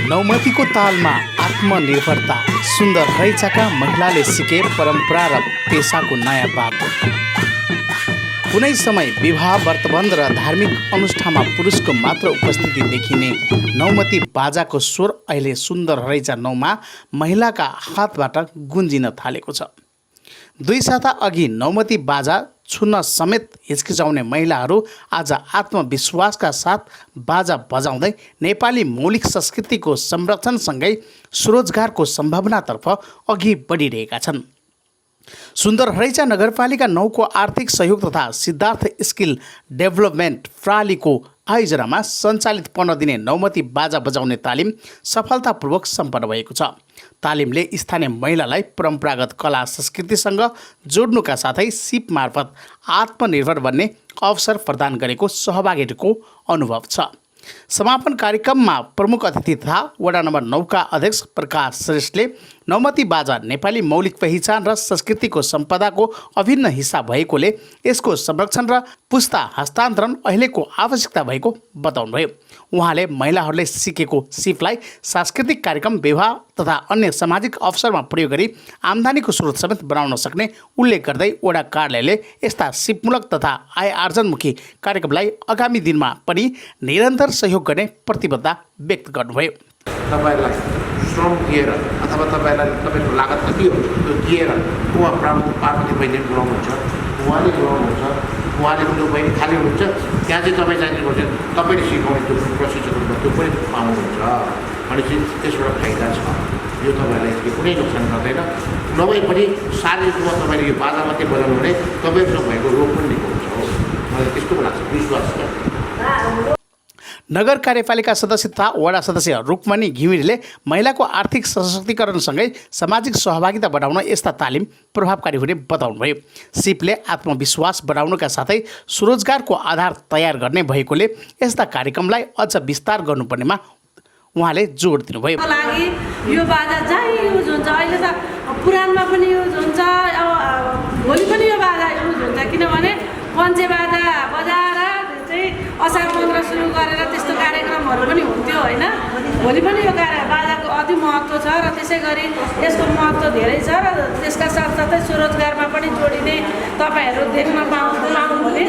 नौमतीको तालमा आत्मनिर्भरता सुन्दर रैचाका महिलाले सिके परम्परा र पेसाको नयाँ बाटो। कुनै समय विवाह व्रतबन्ध र धार्मिक अनुष्ठानमा पुरुषको मात्र उपस्थिति देखिने नौमती बाजाको स्वर अहिले सुन्दर रैचा नौमा महिलाका हातबाट गुन्जिन थालेको छ। 2 साता अघि नौमती बाजा छुन्न समेत हिचकिचाउने महिलाहरू आज आत्मविश्वासका साथ बाजा बजाउँदै नेपाली मौलिक संस्कृतिको संरक्षणसँगै स्वरोजगारको सम्भावनातर्फ अघि बढिरहेका छन्। सुन्दर रैचा नगरपालिका 9 को आर्थिक सहयोग तथा सिद्धार्थ स्किल डेभलपमेन्ट प्रालीको आयोजनामा सञ्चालित 15 दिने नौमती बाजा बजाउने तालिम सफलतापूर्वक सम्पन्न भएको छ। तालिमले स्थानीय महिलालाई परम्परागत कला संस्कृतिसँग जोड्नुका साथै सिप मार्फत आत्मनिर्भर बन्ने अवसर प्रदान गरेको सहभागीहरूको अनुभव छ। समापन कार्यक्रममा प्रमुख अतिथि तथा वडा नम्बर 9 का अध्यक्ष प्रकाश श्रेष्ठले नौमती बाजा नेपाली मौलिक पहिचान र संस्कृतिको सम्पदाको अभिन्न हिस्सा भएकोले यसको संरक्षण र पुस्ता हस्तान्तरण अहिलेको आवश्यकता भएको बताउनुभयो। उहाँले महिलाहरूले सिकेको सिपलाई सांस्कृतिक कार्यक्रम, विवाह तथा अन्य सामाजिक अवसरमा प्रयोग गरी आम्दानीको स्रोत समेत बनाउन सक्ने उल्लेख गर्दै वडा कार्यालयले यस्ता सिपमूलक तथा आय आर्जनमुखी कार्यक्रमलाई आगामी दिनमा पनि निरन्तर सहयोग गर्ने प्रतिबद्धता व्यक्त गर्नुभयो। तपाईलाई श्रम दिएर अथवा तपाईको लागत कति हो त्यो दिएर उहाँ पार्वती बहिनी बोलाउनुहुन्छ, उहाँले बोलाउनुहुन्छ, उहाँले त्यो बहिनी खाली हुनुहुन्छ, त्यहाँ चाहिँ तपाईँ जानुपर्छ, तपाईँले सिकाउने त्यो प्रशिक्षण त्यो पनि पाउनुहुन्छ भनेपछि त्यसबाट फाइदा छ। यो तपाईँलाई कुनै नोक्सान गर्दैन। नभए पनि शारीरिक रूपमा तपाईँले यो बाजा मात्रै बजाउनु भने तपाईँहरूसँग भएको रोग पनि निको हुन्छ हो, मलाई त्यस्तो लाग्छ, विश्वास छ। नगर कार्यपालिका सदस्य तथा वडा सदस्य रुक्मणी घिमिरेले महिलाको आर्थिक सशक्तिकरणसँगै सामाजिक सहभागिता बढाउन यस्ता तालिम प्रभावकारी हुने बताउनुभयो। सिपले आत्मविश्वास बढाउनका साथै स्वरोजगारको आधार तयार गर्ने भएकोले यस्ता कार्यक्रमलाई अझ विस्तार गर्नुपर्नेमा उहाँले जोड दिनुभयो। यो बाजा चाहिँ युज हुन्छ, अहिले त पुराणमा पनि युज हुन्छ, अब भोलि पनि यो बाजा युज हुन्छ, किनभने पञ्चे बाजा बजाएर असार 15 सुरु गरेर त्यस्तो कार्यक्रमहरू पनि हुन्थ्यो होइन। भोलि पनि यो बाजाको अति महत्त्व छ र त्यसै गरी यसको महत्त्व धेरै छ र त्यसका साथसाथै स्वरोजगारमा पनि जोडिने तपाईँहरू देख्न पाउनुहुने।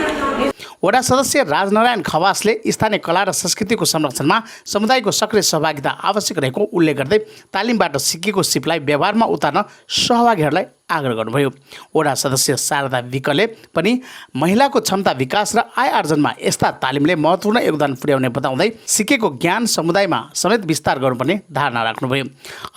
वडा सदस्य राजनारायण खवासले स्थानीय कला र संस्कृतिको संरक्षणमा समुदायको सक्रिय सहभागिता आवश्यक रहेको उल्लेख गर्दै तालिमबाट सिकेको सिपलाई व्यवहारमा उतार्न सहभागीहरूलाई आग्रह गर्नुभयो। वडा सदस्य शारदा विकले पनि महिलाको क्षमता विकास र आय आर्जनमा यस्ता तालिमले महत्त्वपूर्ण योगदान पुर्याउने बताउँदै सिकेको ज्ञान समुदायमा समेत विस्तार गर्नुपर्ने धारणा राख्नुभयो।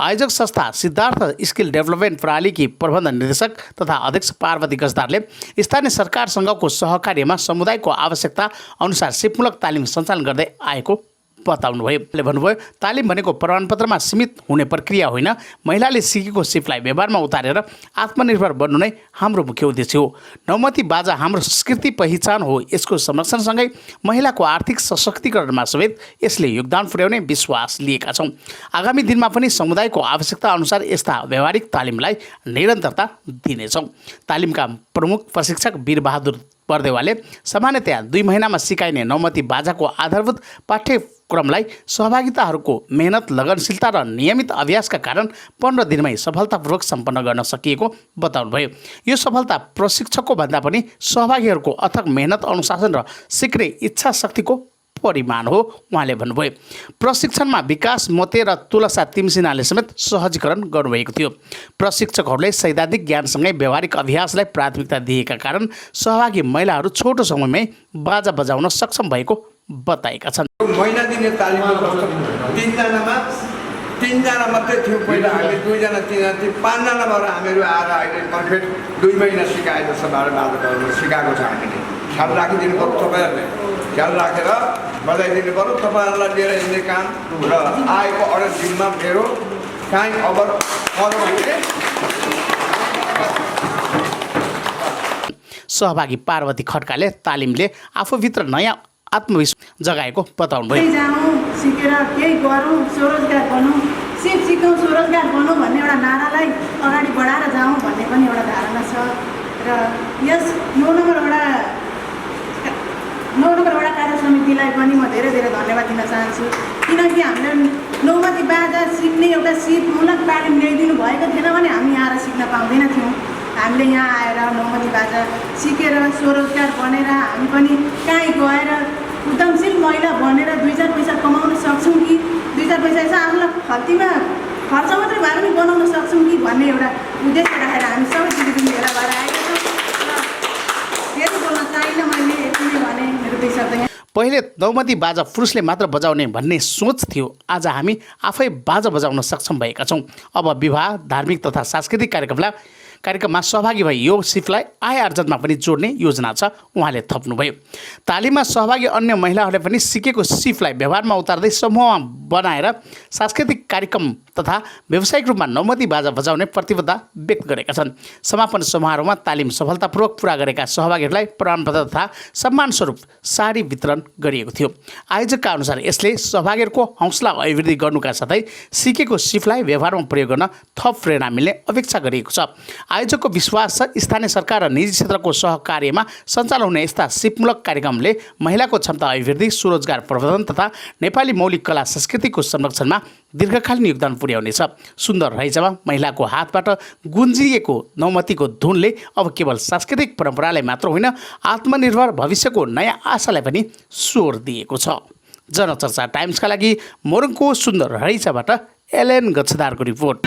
आयोजक संस्था सिद्धार्थ स्किल डेभलपमेन्ट प्रणालीकी प्रबन्ध निर्देशक तथा अध्यक्ष पार्वती गजदारले स्थानीय सरकारसँगको सहकार्यमा समुदायको आवश्यकता अनुसार सिपमूलक तालिम सञ्चालन गर्दै आएको बताउनुभयो। भन्नुभयो, तालिम भनेको प्रमाणपत्रमा सीमित हुने प्रक्रिया होइन, महिलाले सिकेको सिपलाई व्यवहारमा उतारेर आत्मनिर्भर बन्नु नै हाम्रो मुख्य उद्देश्य हो। नौमती बाजा हाम्रो संस्कृति पहिचान हो। यसको संरक्षणसँगै महिलाको आर्थिक सशक्तिकरणमा समेत यसले योगदान पुर्याउने विश्वास लिएका छौँ। आगामी दिनमा पनि समुदायको आवश्यकता अनुसार यस्ता व्यावहारिक तालिमलाई निरन्तरता दिनेछौँ। तालिमका प्रमुख प्रशिक्षक वीरबहादुर बर्देवाले सामान्यतया 2 महिनामा सिकाइने नौमती बाजाको आधारभूत पाठ्यक्रमलाई सहभागिताहरूको मेहनत, लगनशीलता र नियमित अभ्यासका कारण 15 दिनमै सफलतापूर्वक सम्पन्न गर्न सकिएको बताउनुभयो। यो सफलता प्रशिक्षकको भन्दा पनि सहभागीहरूको अथक मेहनत, अनुशासन र सिक्ने इच्छा शक्तिको परिमाण हो। उहाँले भन्नुभयो, प्रशिक्षणमा विकास मोते र तुलसा तिमसिनाले समेत सहजीकरण गर्नुभएको थियो। प्रशिक्षकहरूले सैद्धान्तिक ज्ञानसँगै व्यावहारिक अभ्यासलाई प्राथमिकता दिएका कारण सहभागी महिलाहरू छोटो समयमै बाजा बजाउन सक्षम भएको बताएका छन्। महिना दिने तालिममा 3 जना मात्रै थियो पहिला, अहिले 2 जना 3 जना 5 जना भएर हामीहरू आएर अहिले पर्फेक्ट 2 महिना सिकाए जस्तो भएर बाजा सिकाएको छ। हामीले ख्याल राखिदिनु पर्यो, तपाईँहरूले ख्याल राखेर बजाइदिनु पर्यो। तपाईँहरूलाई लिएर हिँड्ने काम र आएको अर्डर दिनमा मेरो काहीँ अबर अरू भने सहभागी पार्वती खड्काले तालिमले आफूभित्र नयाँ आत्मविश्वास जगाएको बताउनुभयो। सिकेर केही गरौँ, स्वरोजगार बनौँ, सिप सिकौँ, स्वरोजगार बनौँ भन्ने एउटा नारालाई अगाडि बढाएर जाउँ भन्ने पनि एउटा धारणा छ र यस 9 नम्बर वडा कार्य समितिलाई सिपलाई पनि म धेरै धेरै धन्यवाद दिन चाहन्छु किनकि हामीले नौमती बाजा सिक्ने एउटा सिपमूलक तालिम ल्याइदिनु भएको थिएन भने हामी यहाँ आएर सिक्न पाउँदैन थियौँ। हामीले यहाँ आएर नौमती बाजा सिकेर स्वरोजगार बनेर हामी पनि कहीँ गएर उद्यमशील महिला बनेर 2-4 पैसा कमाउन सक्छौँ कि 2-4 पैसा चाहिँ आफूलाई खल्तीमा खर्च मात्रै भए पनि बनाउन सक्छौँ कि भन्ने एउटा उद्देश्य राखेर हामी सबै दिदी भेला भएर आएका छौँ र फेरि बोल्न चाहिनँ मैले यति नै भने मेरो 2 शब्द यहाँ। पहिले नौमती बाजा पुरुषले मात्र बजाउने भन्ने सोच थियो। आज हामी आफै बाजा बजाउन सक्षम भएका छौँ। अब विवाह धार्मिक तथा सांस्कृतिक कार्यक्रममा सहभागी भई यो सिपलाई आय आर्जनमा पनि जोड्ने योजना छ उहाँले थप्नुभयो। तालिममा सहभागी अन्य महिलाहरूले पनि सिकेको सिपलाई व्यवहारमा उतार्दै समूहमा बनाएर सांस्कृतिक कार्यक्रम तथा व्यावसायिक रूपमा नौमती बाजा बजाउने प्रतिबद्धता व्यक्त गरेका छन्। समापन समारोहमा तालिम सफलतापूर्वक पुरा गरेका सहभागीहरूलाई प्रमाणपत्र तथा सम्मान स्वरूप साडी वितरण गरिएको थियो। आयोजकका अनुसार यसले सहभागीहरूको हौसला अभिवृद्धि गर्नुका साथै सिकेको सिपलाई व्यवहारमा प्रयोग गर्न थप प्रेरणा मिल्ने अपेक्षा गरिएको छ। आयोजकको विश्वास छ स्थानीय सरकार र निजी क्षेत्रको सहकार्यमा सञ्चालन हुने यस्ता सिपमूलक कार्यक्रमले महिलाको क्षमता अभिवृद्धि, स्वरोजगार प्रवर्धन तथा नेपाली मौलिक कला संस्कृतिको संरक्षणमा दीर्घकालीन योगदान पुर्याउनेछ। सुन्दर रैजामा महिलाको हातबाट गुन्जिएको नौमतीको धुनले अब केवल सांस्कृतिक परम्परालाई मात्र होइन आत्मनिर्भर भविष्यको नयाँ आशालाई पनि स्वर दिएको छ। जनचर्चा टाइम्सका लागि मोरङको सुन्दर रैजाबाट एलएन गच्छदारको रिपोर्ट।